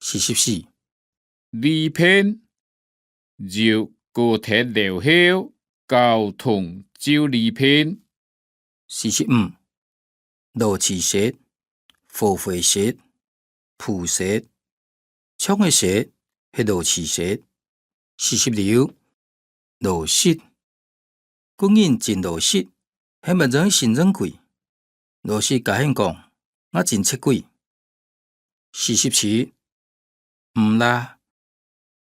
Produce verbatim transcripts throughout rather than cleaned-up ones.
四十四。利便，入高鐵了後，交通就利便。四十五。螺螄虱、火灰虱、浮虱、象个虱係螺螄虱。四十六。螺虱。 个人真螺虱，係毋係真神真鬼？螺虱甲𠍲講：「𠊎真赤鬼。」四十七。毋罅，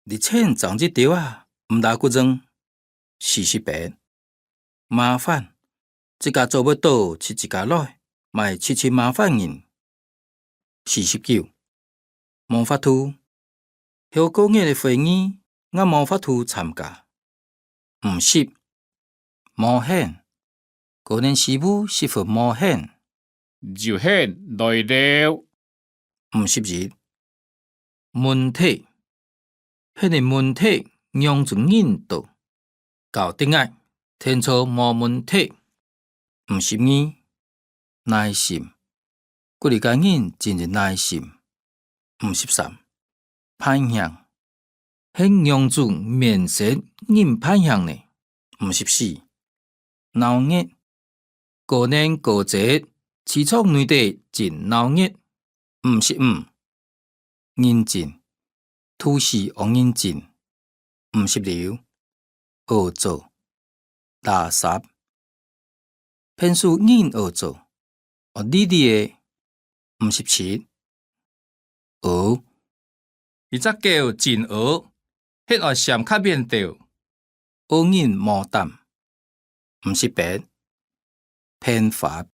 你淨爭一兜啊，毋罅个真。四十八。麻煩，自家做毋到就自家來，莫直直麻煩人。 四十九。無法度，後個月个會議，𠊎無法度參加。五十。無閒，過年時務十分無閒。有閒來尞。五十一。問題， 係个問題仰子人多，交得𠊎，天朝無問題。五十二。耐心，个人个人真有耐心。五十三。扮型，係仰子面生人扮型呢？五十四。鬧熱，過年過節，市場內底真鬧熱。五十五。認真，肚屎愛認真。五十六。屙糟，垃圾，便所人屙糟，屙離離仔。五十七。屙，一隻狗真屙，係愛閃較遠兜。 屙人無膽。五十八。辦法，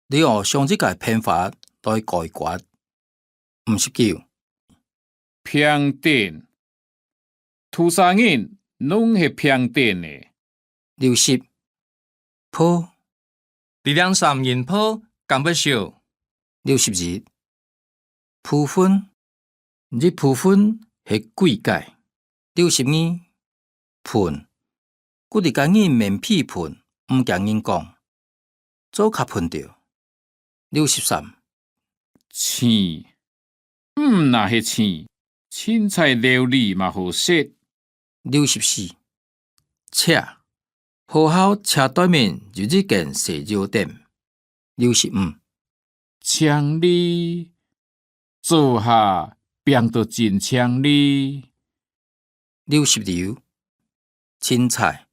你愛想一個辦法來解決。五十九。平等，土生人攏係平等个。六十。破， 這領衫印破敢會燒？六十一。部分，一部分係幾个。六十二。笨，个人个人免費笨，毋驚人講，做較笨兜。六十三。青，毋但係青，凊彩料理嘛好食。 六十四。斜，學校斜對面有一間洗手店。六十五。淨俐，灶下拚到真淨俐。六十六。凊彩，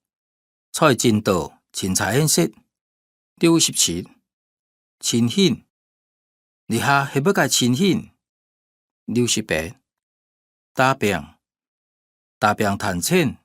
菜真多，凊彩恁食。六十七。清醒，這下係愛該清醒。六十八。打拚， 打拚趁錢，